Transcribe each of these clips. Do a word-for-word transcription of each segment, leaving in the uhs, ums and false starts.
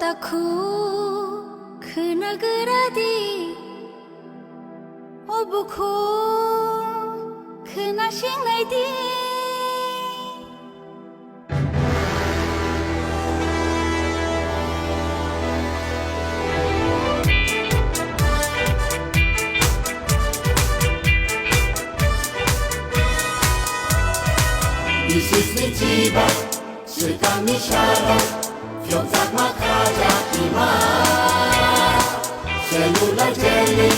Takhu khwna gra di, o bukhu khwna singnai di. Bisisni chiba, swkangni salo, phiyokjakma khaja ima. Cellular jailni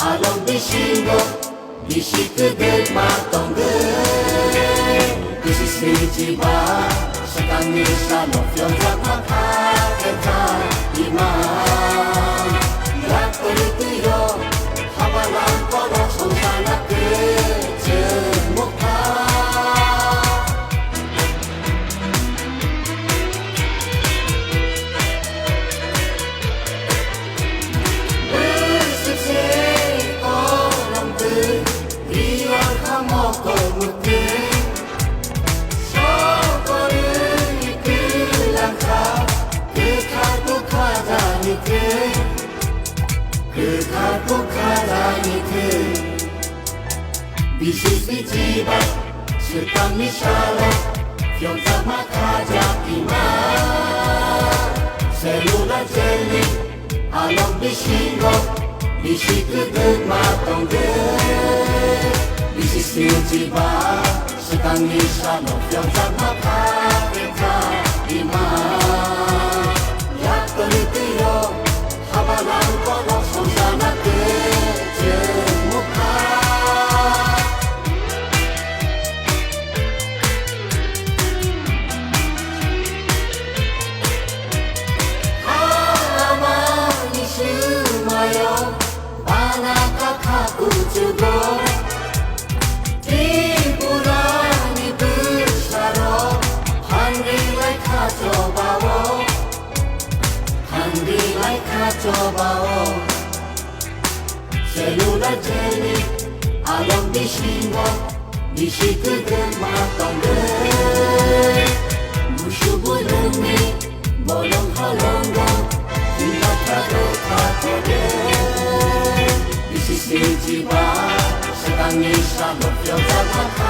along bisingo, bisi kwdwkma tongwi. Bisisni chiba, swkangni salo, phiyokjakma khaja ima. Yak twi twi o, habalang kolok songsa na kwchwng mukha. Bwswk se kolom twi, riyal kha mokol mwtwi. Sokorwi twi langkha, kwthar bukha jani twi. Kwthar bukha jani twi. Bisisni chiba, swkangni salo, phiyokjakma khaja ima. Cellular jailni along bisingo, bisi kwdwkma tongwi. Bisisni chiba, swkangni salo, phiyokjakma khaja ima. Yak twi twi o, habalang kolok songsa na kwchwng mukha. Halamani swmayo bana kakha kuchugo. Tripurani bwsarok phanri lai kha chobao. Phanri lai kha chobao. Cellular jailni along bisingo, bisi kwdwkma tongwi. Busu builungni bolong halongo, hinba kha rwkha tongwi. Bisisni chiba, swkangni salo, phiyokjakma kha